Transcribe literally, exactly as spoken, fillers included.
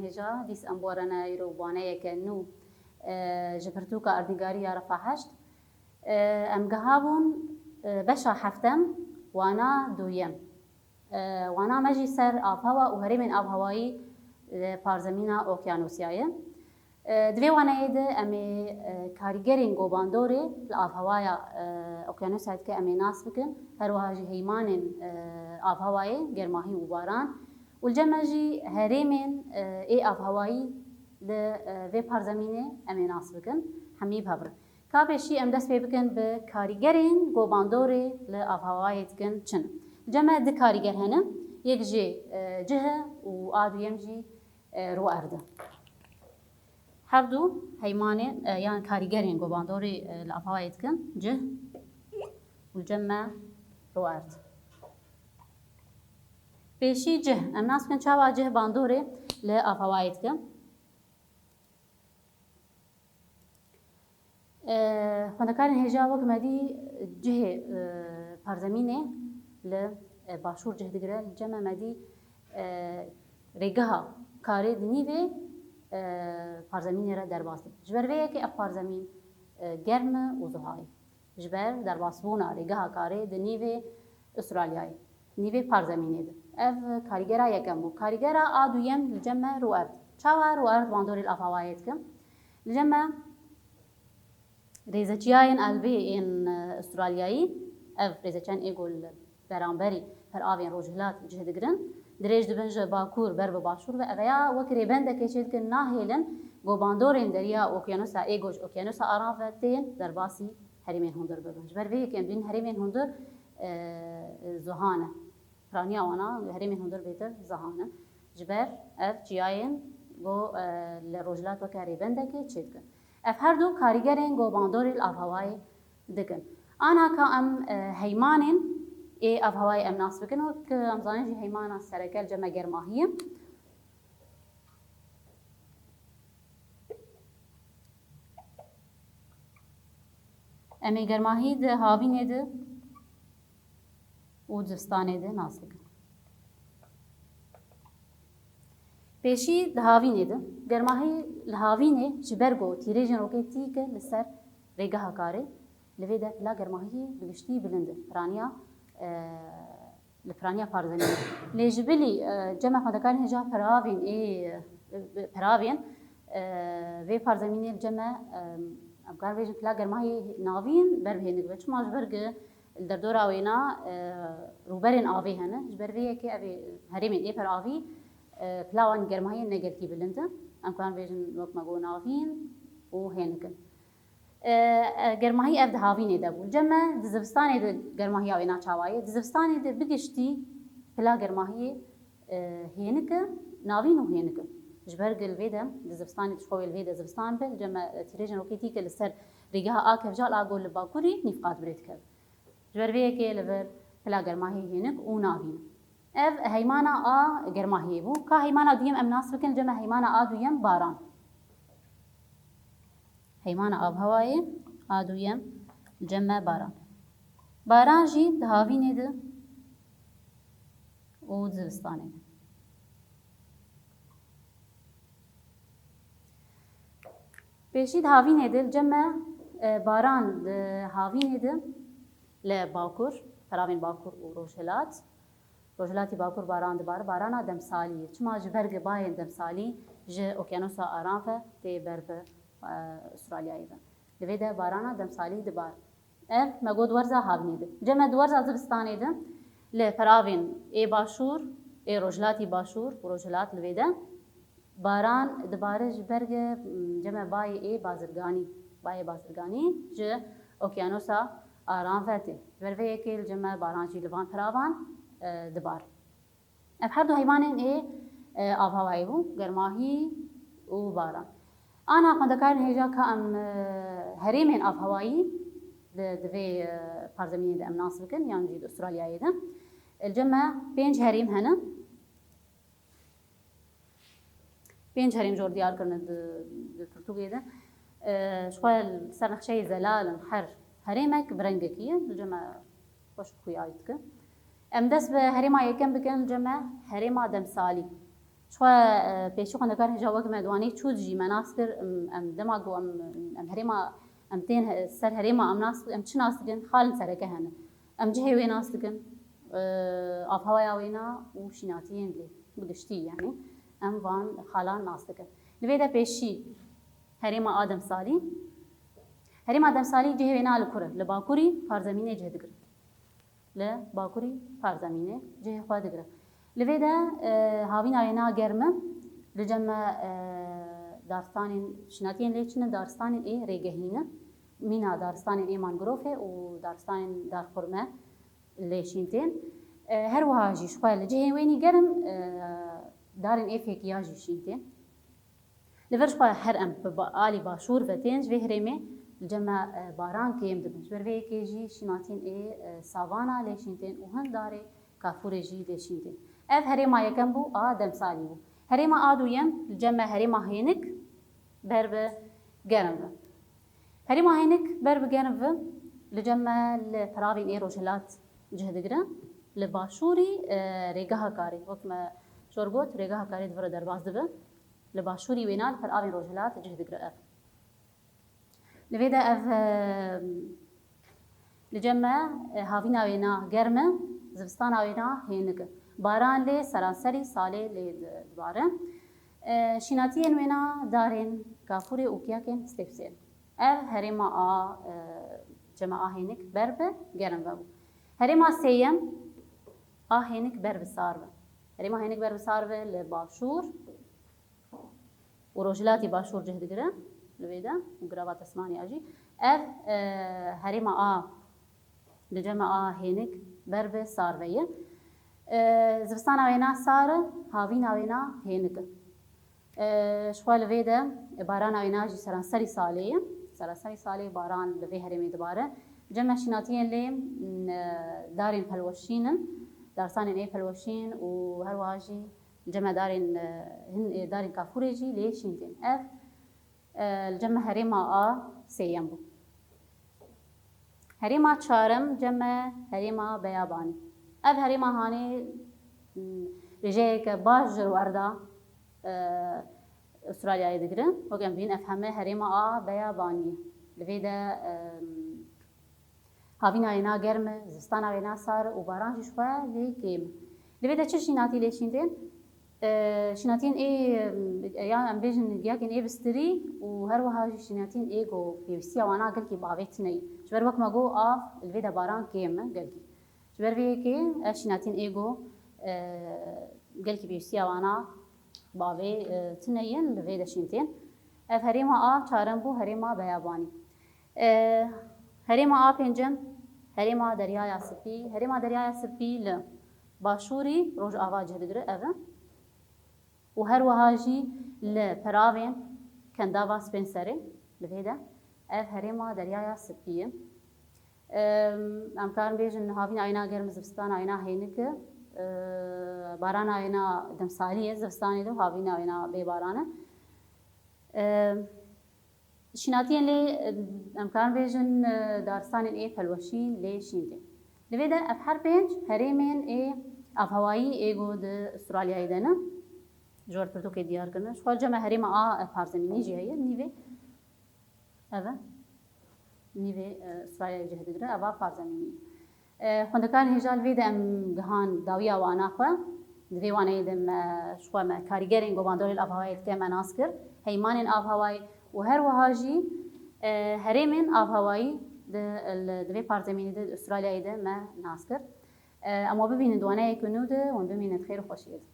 Hêja, dîs em borene îro waneyeke nû, e, ji pirtûka Erdnîgarî ya Refa heşt. E, em gihabûn, e, beşa heftem, wana duyem. E, wana me jî ser avhewa û herêmên avhewayî li parzemîna Okyanusya ye. E, di vê waneyê de em ê, e, karîgerên gobandorê li avhewaya, e, Okyanusyayê dike em ê nas bikin. Her wiha jî heymanên, e, avhewayê, germahî û baran. Û li cem me jî herêmên, e, ê avhewayî li, e, vê parzemînê em ê nas bikin. Hemî bi hev re. Ka pêşî em dest pê bikin bi karîgerên gobandorê li avhewayê dikin çi ne. Li cem me du karîger hene. Yek jê, e, cih e û a duyem jî, e, rûerd e. Her du heymanên, e, yan karîgerên gobandorê, e, li avhewayê dikin cih û li cem me rûerd. Pêşî cih. Em nas bikin çawa cih bandorê li avhewayê dikin. E, xwendekarên hêja wek me dî cihê, e, parzemînê li, e, başûr cih digire, li cem me dî, e, rêgeha karê di nîvê, e, parzemînê re derbas dibe. Ji ber vê yekê ev parzemîn, e, germ e û zuha ye. Ji ber derbasbûna rêgeha karê di nîvê Ustralyayê, nîvê parzemînê de. Ev karîgera yekem bû. Karîgera a duyem li cem me rûerd. Çawa rûerd bandorê li avhewayê dikim? Li cem me rêzeçiyayên elvê ên, e, Ustralyayî, ev rêzeçiyên ê ku li beramberî peravên rojhilat cih digirin, dirêj dibin ji bakur ber bi başûr ve eveya wek rêbendekê çêdikin, nahêlin ku bandorên deriya okyanusa ê ku ji okyanusa aran ve tên derbasî herêmên hundir bibin. Ji ber vê yekê em dibînin herêmên hundir, e, zuha ne. Piraniya wana herêmên hundir bêtir zuha ne. Ji ber ev çiyayên ku, e, li rojhilat weke rêbendekê çêdikin. Ev her du karîgerên ku bandorê li avhewayê dikin. Ana ka em, e, heymanên ê avhewayê em nas bikin, wek em zanin jî heymana sereke li cem me germahî ye. Em ê germahî di havînê de û zivistanê de nas bikin. Pêşî di havînê de, germahî li havînê ji ber ku tîrêjên roketî ke li ser rêgeha karê, li vê de pila germahiyê bi giştî bilind e. Piraniya, e, li piraniya parzemînê. Lê ji bilî, e, cem me xwendekarên hêja peravên ê, e, peravên, e, vê parzemînê li cem me, e, em karin bêjin pila germahiyê navîn ber bi hênik be. Çima ji ber ku li derdora wêna, e, rûberên avê hene. Ji ber vê yekê ev ê herêmên ê per avî, e, pila wan germahiyê ne gelkî bilind e. Em karin bêjin wek me got navîn û hênik in. E, e, germahî ev di havînê de bû. Li cem me di zivistanê de germahiya wêna çawa ye? Di zivistanê de bi giştî pila germahiyê, e, hênik e, navîn û hênik e. Ji ber ku li vê de, di zivistanê de, ji xwe wê li vê de zivistan be, li cem me, e, tîrêjên roketî ke li ser rêgeha a kevjal a ku li bakurî nîvqat bi rê dikeve. Ji ber vê yekê li vir pila germahiyê hênik û navîn e. Ev heymana a germahiyê bû. Ka heymana duyem em nas bikin, li cem me heymana a duyem baran. Heymana avhewayê a duyem li cem me baran. Baran jî di havînê de û di zivistanê de. Pêşî di havînê de li cem me, e, baran di havînê de li bakur, peravên bakur û rojhilat, rojhilatî bakur baran dibare, barana demsalî ye. Çima? Ji ber ku bayên demsalî ji Okyanusa Aran ve tê ber bi, e, Ustralyayê ve. Li vê de barana demsalî dibar. Ev me got werza havînê de. Cem me di werza zivistanê de li peravên ê başûr, ê rojhilatî başûr û rojhilat li vê de baran dibare ji ber ku, mm, cem me bayê ê bazirganî, bayê bazirganî ji Okyanusa Aran ve tê. Ji ber vê yekê li cem me baran jî li van peravan, e, dibar. Ev her du heywanên ê, e, avhewayê bû, germahî û baran. Ana xwendekarên hêja ka em, e, herêmên avhewayî di, di vê, e, parzemînê de em nas bikin, yan jî di Ustralyayê de. Li cem me pênc herêm hene. Pênc herêm jor diyar kirine di, di pirtûkê de. E, ji xwe li ser nexşeyê zelal in, her herêmek bi rengekî ye. Li cem me xweş xuya dike. Em dest bi herêma yekem bikin, li cem me herêma demsalî. Çi xwe, e, pêşî xwendekarên hêja wek me di wanê çû dijî me nas kir, em, em dema ku em, em herêma, em tên he-, ser herêma em nas, em çi nas dikin? Xalên sereke hene. Em cihê wê nas dikin, e, avhewaya wê na û şînatiyên lê bi giştî, yanî em van xalan nas dikin. Li vê de pêşî herêma a Demsalî. Herêma Demsalî cihê wê na li kur e? Li bakurî parzemînê cih digire. Li bakurî parzemînê cihê xwe digire. Li vê de, e, havîna wê na germ e, li cem me, e, daristanên, şînatiyên lê çi ne, daristanên ê rêgehî ne, mîna daristanên ê mangrofê û daristanên darxurme lê şîn tên. E, her wiha jî ji xwe li cihên wênî germ, e, darên ê fêkiya jî şîn tên. Li vir ji xwe her em bi ba-, alî başûr ve tên, ji vê herêmê li cem me, e, baran kêm dibin. Ji ber vê yekê jî şînatiyên ê, e, savana lê şîn tên û hin darê kafûrê jî lê şîn tên. Ev herêma yekem bû, a Demsalî bû. Herêma a duyem li cem me herêma Hênik ber bi germ ve. Herêma Hênik ber bi germ ve li cem me li peravên ê rojhilat cih digire. Li başûrî, e, rêgeha karê, wek me jor got, rêgeha karê di vir re derbas dibe. Li başûrî wêna li peravên rojhilat cih digire ev. Li vê de ev, e, li cem me, e, havîna wêna germ e, zivistana wêna hênik e. Baran lê seranserî salê lê di-, dibare. E, şînatiyên wêna darên kafûrê û kiyakên stepsê ne. Ev herêma a, e, cem me a Hênik ber bi germ ve bû. Herêma sêyem a Hênik ber bi sar ve. Herêma Hênik ber bi sar ve li başûr û rojhilatî başûr cih digire li vê de û girava Tesmaniya jî. Ev, e, herêma a li cem me a Hênik ber bi sar ve ye. E, zivistana wêna sar e, havîna wêna hênik e. E, ji xwe li vê de barana wêna jî seranserî salê ye. Seranserî salê baran li vê herêmê dibare. Cem me şînatiyên lê, m, e, darên pelweşîn in, darsanên ê pelweşîn û her wiha jî cem me darên, e, hin ê darên kafûrê jî lê şîn tên. Ev, e, li cem me herêma a sêyem bû. Herêma çarem cem me herêma Beyabanî. Ev herêma hanê, m, rêjeyeke baş ji rûerda, e, Astralyayê digire. Wek em dibînin ev heme herêma a Beyabanî. Li vê de, e, havîna wêna germ e, zivistana wêna sar e û baran jî ji xwe lê kêm e. Li vê de çi şînatî lê şîn tên? E, şînatiyên ê, e, ya em bêjin giyakên ê bistirî û her wiha jî şînatiyên ê ku pêwîstiya wana gelkî bi avê tune ye. Ji ber wek me got, av li vê de baran kêm e gelkî. Ji ber vê yekê ev şînatiyên ê ku, e, gelkî pêwîstiya wana bi avê, e, tune ye, li vê de şîn tên. Ev herêma a çarem bû, herêma Beyabanî. E, herêma a pêncem, herêma Deryaya Spî. Herêma Deryaya Spî li başûrî rojava cih digire, ev e. Û her wiha jî li peravên Kendava Spencerê, li vê de, ev herêma Deryaya Spî ye. Em, em karin bêjin havîna wêna germ e, zivistana wêna hênik e. E, barana wêna demsalî ye, zivistanê de havîna wêna bê baran e. E, Şînatiyên lê, em karin bêjin, e, daristanên ê pelweşîn lê şîn tê. Li vê de ev her pênc herêmên ê avhewayî ê ku di Astralyayê de ne, ji wer pirtûkê diyar kirine. Ji xwe li cem me herêma a, e, parzemînî jî heye, nîvê. Ev e. Nîvê, e, Astralyayê cih digire, ev a parzemînî. E, xwendekarên hêja, li vê de em gihan dawiya wana xwe. Di vê waneyê de me, ji xwe me karîgerên ku bandorê li avhewayê dike me nas kir, heymanên avhewayê û her wiha jî, e, herêmên avhewayî di, li, di vê parzemînê de, di Astralyayê de me nas kir. E, em we bibînin di waneyeke nû de, hûn bimînin di xêr û xweşiyê de.